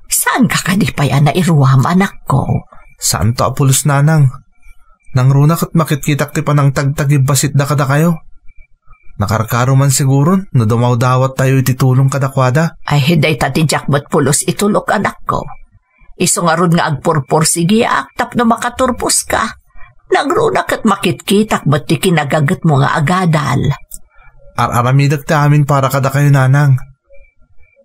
Saanka kadi pay a nairuam, anakko? Saanto a pulos, Nanang. Nangruna ket makitkitak ti panangtagtagibasitda kadakayo. Nakarkaro man siguron no dumawdawattayo iti tulong kadakuada. Ay, dayta ti diak met pulos itulok, anakko. Isu ngarud nga agpurpursigiak tapno makaturposka. Nangruna ket makitkitak met ti kinagagetmo nga agadal. Ar-aramidek ti amin para kadakayo, Nanang.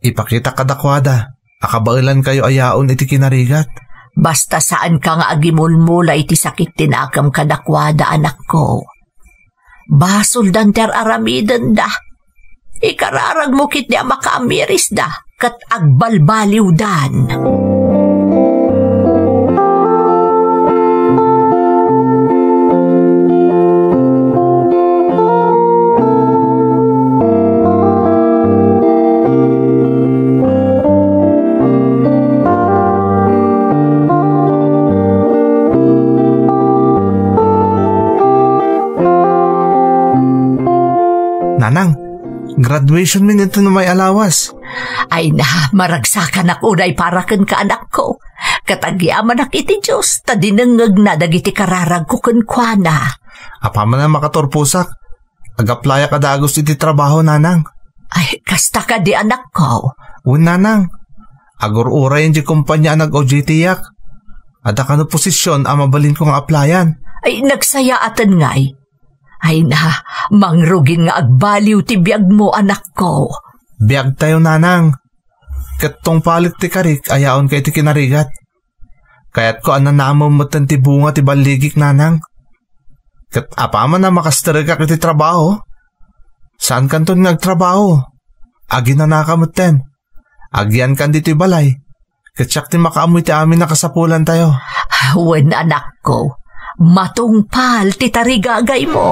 Ipakitak kadakuada a kabaelankayo a yaon iti kinarigat. Basta saanka nga agimulmula iti sakit ti nakem kadakuada, anakko. Basoldan ti ar-aramidenda. Ikararagmo ketdi a makaamirisda ket agbalbaliwdan. Nanang, graduation mi nito no may alawas. Ay na, maragsakanak unay para kenka, anakko. Ket agyamanak iti Dios ta dinengngegna dagiti kararagko kenkuana. Apaman a makaturposak, agaplayak a dagus iti trabaho, Nanang. Ay, kasta kadi, anakko? Wen, Nanang. Agur-urayen ti kumpanya a nag-O J T-ak. Adda kano posisyon a mabalinko nga aplayan. Ay, nagsayaaten ngay. Ay na, mangrugin nga agbaliw ti biagmo, anakko. Biagtayo, Nanang. Ket tungpalek ti karik a yaonka iti kinarigat. Kayatko a nanamem metten ti bunga ti balligik, Nanang. Ket apaman a makasterekak iti trabaho, saankanton nga agtrabaho. Aginanaka metten. Agyankan ditoy balay. Ket siak ti makaammo iti amin a kasapulantayo. Wen, anakko, matungpal ti tarigagaymo.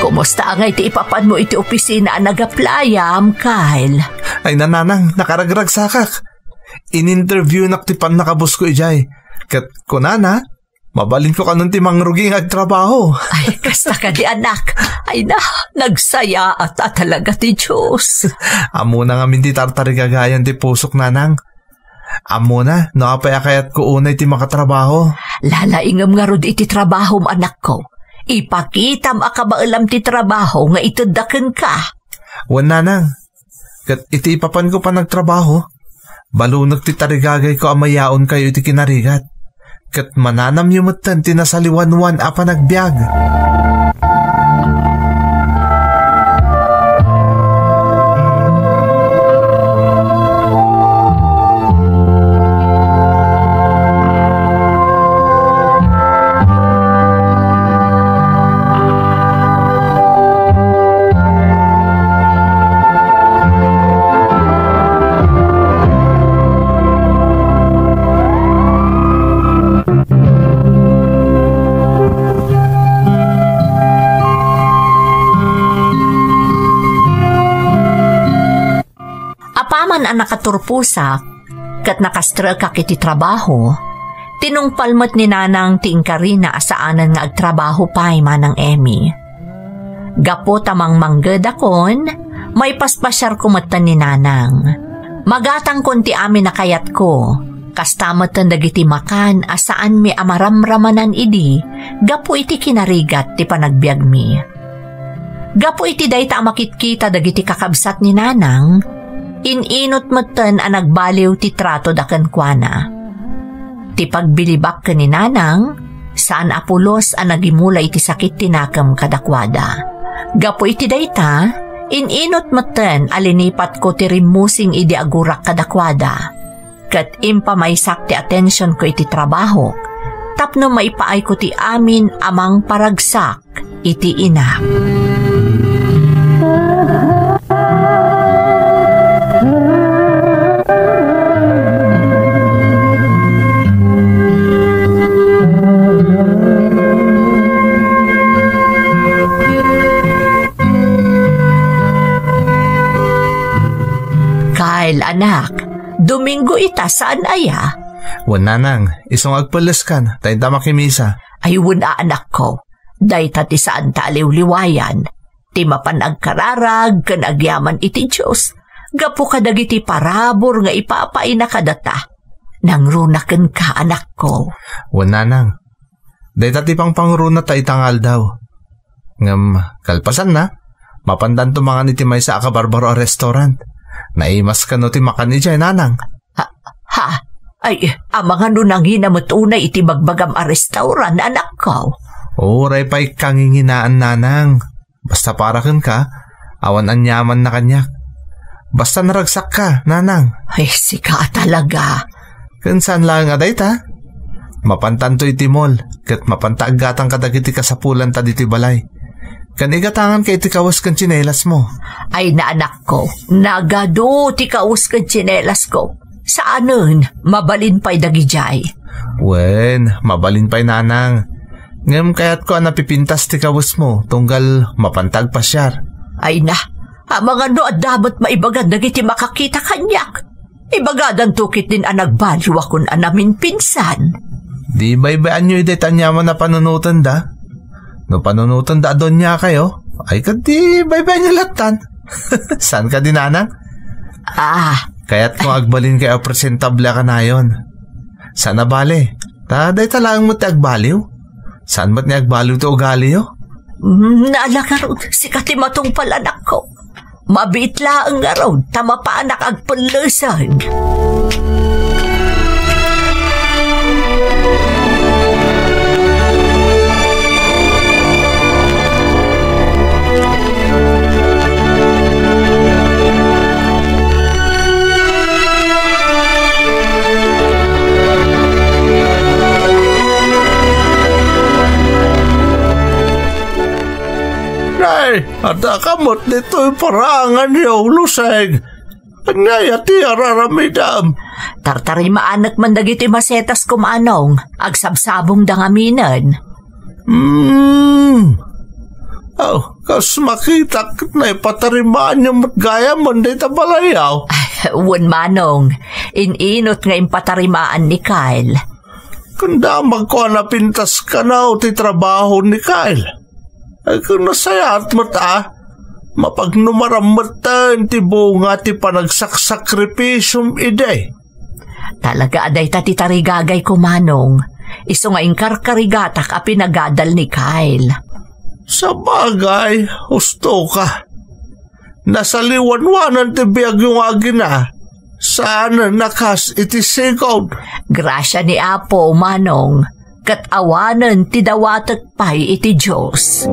Kumusta ngay ti ipapanmo iti opisina a nagaplayam, Kyle? Ay, nanang, nakaragragsakak. In-interviewnak ti pannakabosko idiay. Ket kunana, mabalinko kanon ti mangrugi nga agtrabaho. Ay, kasta kadi, anak. Ay na, nagsayaat a talaga ti Dios. Ammona ngamin ti tartarigagayan ti pusok, nanang. Ammona no apay a kayatko unay ti makatrabaho. Lalaingem ngarud iti trabahom, anakko. Ipakitam a kabaelam ti trabaho nga itedda kenka. Wen, nanang. Ket iti ipapanko panagtrabaho, balunek ti tarigagayko a mayaonkayo iti kinarigat. Ket mananamyo metten ti nasaliwanwan a panagbiag. Apaman a nakaturposak ket nakastrek iti trabaho, tinungpal met ni Nanang ti inkarina a saanen nga agtrabaho pay, Manang Emmy. Gapu ta mangmanggedakon, maipaspasiarko metten ni Nanang. Magatangkon ti amin a kayatko, kasta metten dagiti makan a saanmi a maramramanan idi gapu iti kinarigat ti panagbiagmi. Gapu iti dayta a makitkita dagiti kakabsat ni Nanang, in-inut metten a nagbaliw ti tratoda kenkuana. Ti pagbilibak ken ni Nanang, saan a pulos a nagimula iti sakit ti nakem kadakuada. Gapu iti dayta, in-inut metten a linipatko ti rimmusing idi agurak kadakuada. Ket impamaysak ti atensionko iti trabahok tapno maipaayko ti amin a mangparagsak iti inak. Kyle, anak, Domingo ita, saan aya? Wen, nanang, isu nga agpelleskan, ta inta makimisa. Ay, wen a, anakko. Dayta ti saanta a liwliwayan, ti mapan agkararag ken agyaman iti Dios, gapu kadagiti parabur nga ipapaina kadata. Nangruna kenka, anakko. Wen, nanang. Dayta ti pangpangruna ta ita nga aldaw. Ngem kalpasanna, mapandanto mangan iti maysa a kabarbaro a restaurant. Naimas kano ti makan idiay, nanang. Ha? Ha? Ay, amangan no nangina met unay iti bagbagam a restaurant, anakko? Uray pay kanginginaan, nanang. Basta para kenka, awan aniamanna kaniak. Basta naragsakka, nanang. Ay, sika talaga. Ken saan laeng a dayta? Mapantanto iti mall, ket mapanta aggatang kadagiti kasapulanta ditoy balay. Ken igatanganka iti kawes ken tsinelasmo. Ay, anakko, nagadu ti kawes ken tsinelas ko. Saanen, mabalin pay dagidiay. Wen, mabalin pay, nanang. Ngem kayatko a napipintas ti kawesmo, tunggal mapanta agpasiar. Ay na, amangan no adda met maibagan dagiti makakita kaniak. Ibagadanto ketdin a nagbaliwakon a naminpinsan. Di baybay-anyo idi ti aniaman a panunotenda. No panunotenda a doniakayo, ay ket di baybay-anyo lattan. Saan kadi, nanang? Ah. Kayatko nga agbalinkayo a presentable a kanayon. Saan a bale, ta dayta laeng met ti agbaliw. Saan met nga agbaliw ti ugaliyo? Mm, naala ngarud, sika ti matungpal, anakko. Mabiit laeng ngarud ta mapanak agpelleseg. Nay, adda ka met ditoy paranganyo, Luseng. Ania aya ti ar-aramidem? Tartarimaanek man dagiti masetas, Manong. Agsabsabongda ngaminen. Hmm. Oh, kas makitak, naipatarimaanyo met gayam dayta balay, aw? Ay, wen, Manong. In-inut nga impatarimaan ni Kyle. Ken damagko a napintas kano ti trabaho ni Kyle. Ay, ken nasayaat met a, mapagnumaram metten ti bunga ti panagsaksakripisyom idi. Talaga a dayta ti tarigagayko, Manong. Isu nga inkarkarigatak a pinagadal ni Kyle. Sabagay, husto ka. Nasaliwanwanan ti biagyo nga agina. Saan a kas iti sigud. Grasia ni Apo, Manong. Ket awanen ti dawatek pay iti Dios.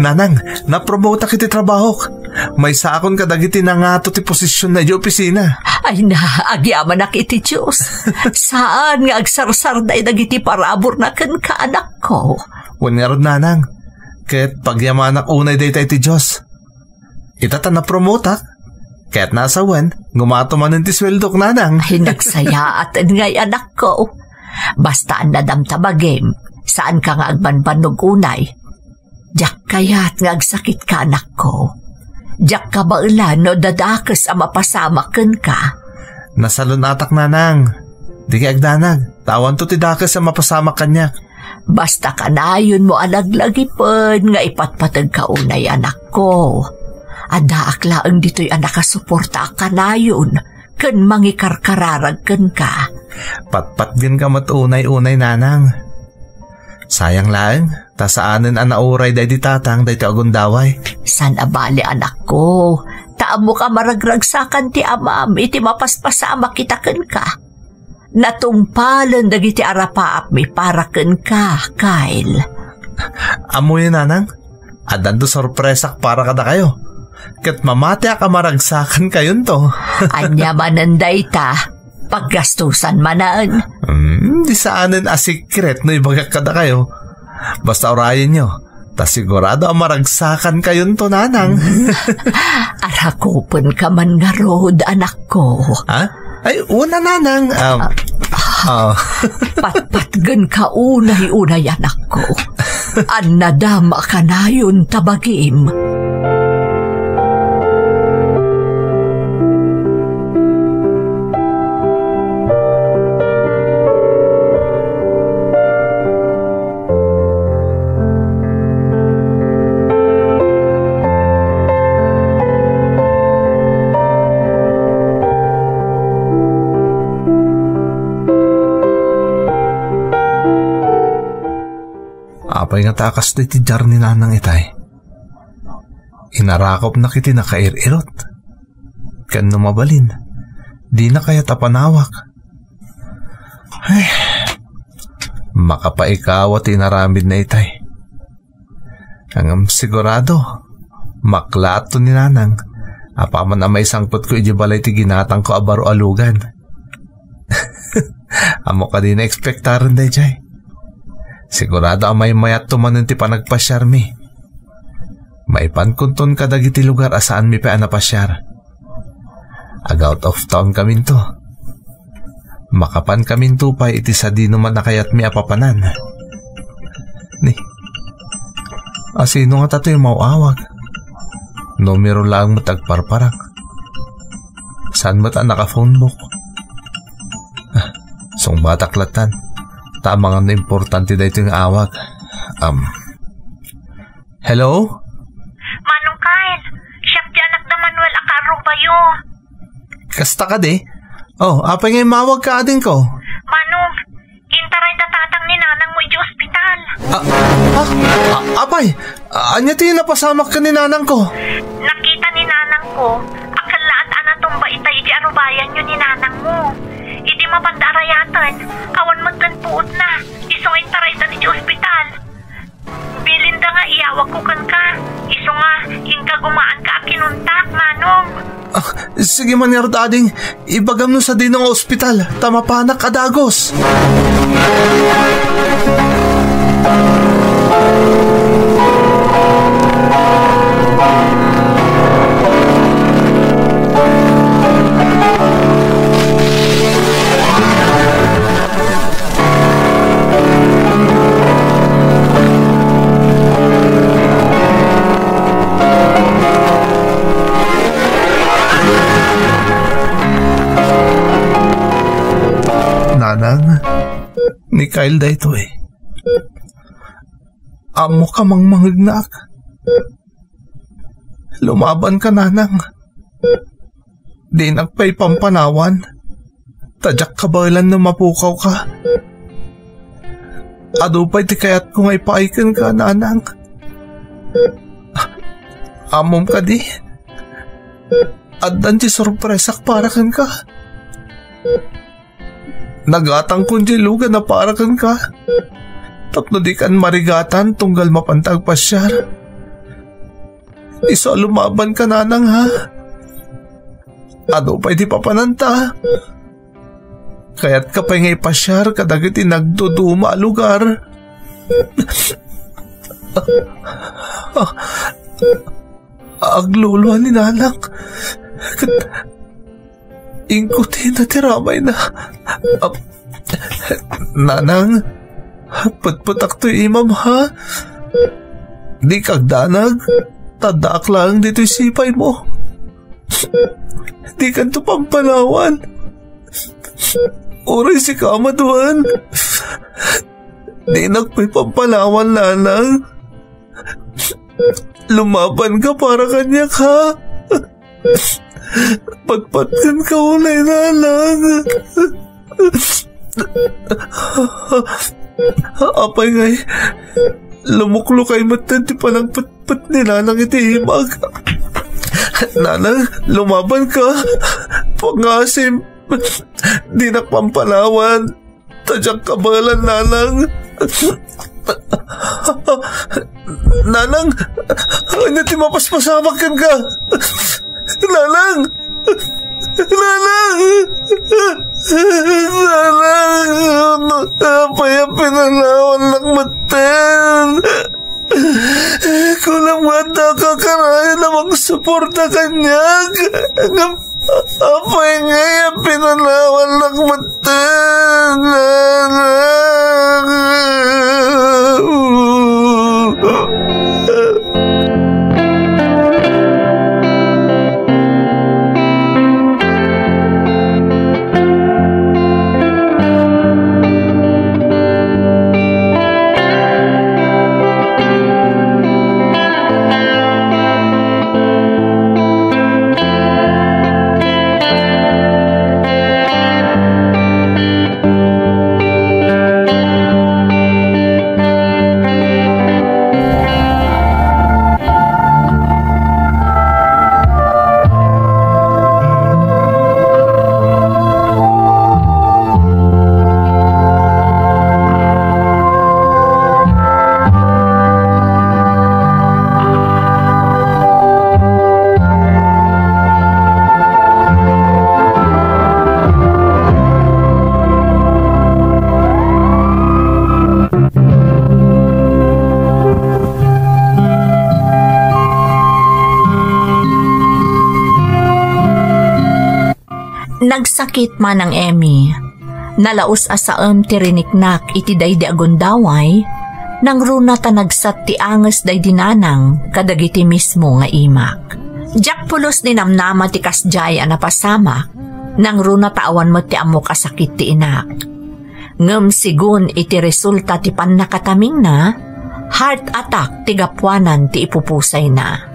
Nanang, napromotak iti trabahok. Maysaakon kadagiti nangato ti posisionna idiay opisina. Ay na, agyamanak iti Dios. Saan nga agsarsarday dagiti paraburna kenka, anakko. Wen ngarud, nanang, ket pagyamanak unay dayta iti Dios. Ita ta napromotak, ket nasawen, gumato manen ti sueldok, nanang. Ay, nagsayaaten ngay, anakko. Basta annadam ta bagim, saanka nga agbanbannog unay. Diak kayat nga agsakitka, anakko. Diak kabaelan no dadakes a mapasamak kenka. Nasalunatak, nanang. Dika agdanag, ta awanto ti dakes a mapasamak kaniak. Basta kanayonmo a laglagipen nga ipatpategka unay, anakko. Addaak laeng ditoy a nakasuporta a kanayon ken mangikarkararag kenka. Patpatgenka met unay-unay, nanang. Sayang laeng, ta saanen a nauray daydi tatang daytoy a gundaway. Saan a bale, anakko, ta ammok a maragragsakan ti amam iti mapaspasamak ita kenka. Natungpalen dagiti arapaapmi para kenka, Kyle. Ammoyo, nanang, addanto sorpresak para kadakayo. Ket mamatiak a maragsakan kayonto. Ania manen dayta? Paggastusan manen? Hmm, di saanen a secret no ibagak kadakayo. Basta urayenyo, ta sigurado a maragsakan kayonto, nanang. Arakupenka man ngarud, anakko. Ha? Ay, una, nanang. Um, ah. Patpatgenka unay-unay, anakko. Annadam a kanayon ta bagim. Apay ngata a kasdi ti diar ni Nanang itay? Inarakupnak iti nakair-irot. Ken no mabalin, dina kayat a panawak. Ay, makapaikawa ti inaramidna itay. Ngem sigurado, maklaatto ni Nanang, apaman a maisangpetko idiay balay ti ginatangko a baro a lugan. Ammok a di naekspektaren daydiay. Sigurado a maymayatto manen ti panagpasiarmi. Maipankonton kadagiti lugar a saanmi pay a napasiar. Ag-out of town kaminto. Makapankaminto pay iti sadinoman a kayatmi a papanan. Ni, asino ngata toy maawag? Numero laeng met agparparak. Saan met a naka-phone book? Ah, sungbatak lattan. Ta amangan no importante daytoy nga awag. Am. Hello? Manong Kyle, siak ti anak da Manuel a kaarrubayo. Kasta kadi? Oh, apay nga immawagka, adingko? Manong, intaray da tatang ni nanangmo idiay ospital. Ah, ha? Ah, apay, ania ti napasamak ken ni nanangko? Nakita ni nanangko a kellaat a natumba itay idiay arubayanyo ni nanangmo. Idi mapanda arayaten, awan metten puotna, isu nga intaraydan idiay ospital. Bilinda nga iyawagko kenka, isu nga inka gumaanka a kinuntak, Manong. Ah, sige man ngarud, ading. Ibagam no sadino nga ospital, ta mapanak a dagus. Kyle daytoy. Ammok a mangmangegnak. Lumabanka, nanang. Dinak pay pampanawan. Ta diak kabaelan no mapukawka. Adu pay ti kayatko nga ipaay kenka, nanang. Ammom kadi? Addan ti sorpresak para kenka. Nagatangkon ti lugan a para kenka. Tapno dikan marigatan tunggal mapanta agpasiar. Isu a lumabanka, nanang, ha? Adu pay ti papananta. Kayatka pay nga ipasiar kadagiti nagduduma a lugar. Agluluan ni nanang. Ket ingkutina ti ramayna. Ap-, nanang, petpetak toy imam, ha? Di kagdanag, ta addaak laeng ditoy sipaymo. Dikanto pampanawan. Uray sika a maduan. Dinak pay pampanawan, nanang. Lumabanka para kaniak, ha? Patpatkenka unay, nanang. Apay ngay, lumuklukay metten ti panangpetpet ni nanang iti imag. Nanang, lumabanka. Pangasim. Dinak pampanawan. Ta diak kabaelan, nanang. Nanang, ania ti mapaspasamak kenka? Nanang! Nanang! Nanang! Apay a pinanawannak metten? Kunam nga adda kakanayon a mangsuporta kaniak. Ngem apay ngay a pinanawannak metten? Nagsakit manang Emmy. Nalaus a saem ti riniknak iti daydi a gundaway, nangruna ta nagsat ti anges daydi nanang kadagiti mismo nga imak. Diak pulos ninamnama ti kasdiay a napasamak, nangruna ta awan met ti ammok a sakit ti inak. Ngem sigun iti resulta ti pannakatamingna, heart attack ti gapuanan ti ipupusayna.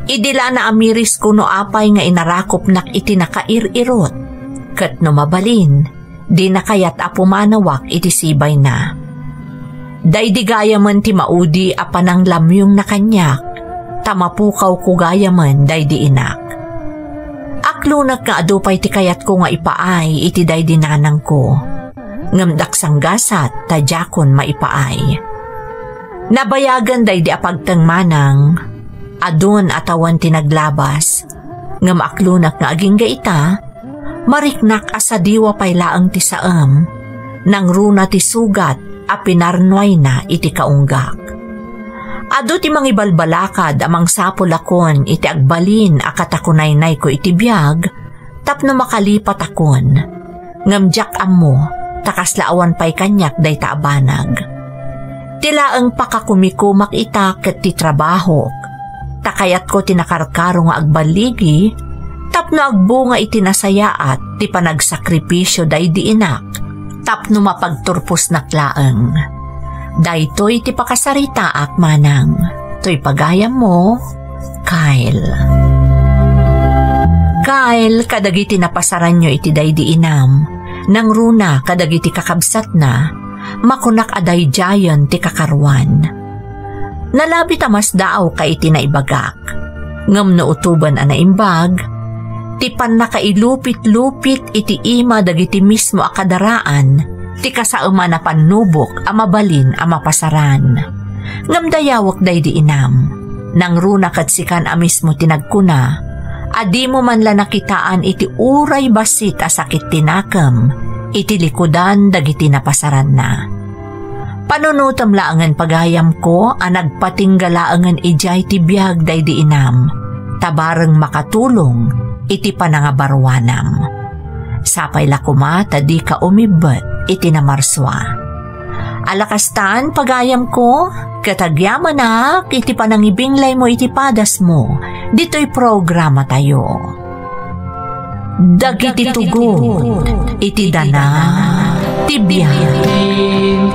Idi la naamiris kuno apay nga inarakopnak iti nakair-irot, ket no mabalin, dina kayat a pumanawak iti sibayna. Daydi gayamen ti maudi a pananglamyongna kaniak, ta mapukawko gayamen daydi inak. Aklonek nga adu pay ti kayatko nga ipaay iti daydi nanangko. Ngem daksanggasat ta diakon maipaay. Nabayagen daydi a pagteng manang, adun a tawen ti naglabas. Ngem aklonek nga agingga ita, mariknak a sadiwa pay laeng ti saem, nangruna ti sugat a pinarnuayna iti kaunggak. Adu ti mangibalbalakad a mangsapulakon iti agbalin a katakunaynayko iti biag tapno makalipatakon. Ngem diak ammo, ta kasla awan pay kaniak dayta a banag. Ti laeng pakakumikumak ita ket ti trabahok, ta kayatko ti nakarkaro nga agballigi tapno agbunga iti nasayaat ti panagsakripisio daydi inak. tapno mapagturposnak laeng. Daytoy ti pakasaritaak manang. Toy pagayammo, Kyle. Kyle, kadagiti napasaranyo iti daydi inam, nangruna kadagiti kakabsatna, makunak a daydiayen ti kakaruan. Nalabit a masdaawka iti naibagak. Ngem no utoben a naimbag, ti pannakailupit-lupit iti ima dagiti mismo a kadaraan ti kasaeman a pannubok a mabalin a mapasaran. Ngem dayawek daydi inam, nangruna ket sikan a mismo ti nagkuna a dimo man la nakitaan iti uray bassit a sakit ti nakem iti likudan dagiti napasaranna. Panunotem laengen pagayamko a nagpatingga laengen idiay ti biag daydi inam, ta bareng makatulong iti panangabaruanam. Sapay la koma ta dika umibbet iti namarsua. Alakastan, pagayamko, ket agyamanak iti panangibinglaymo iti padasmo ditoy programatayo. Dagiti tugot iti dana ti biag.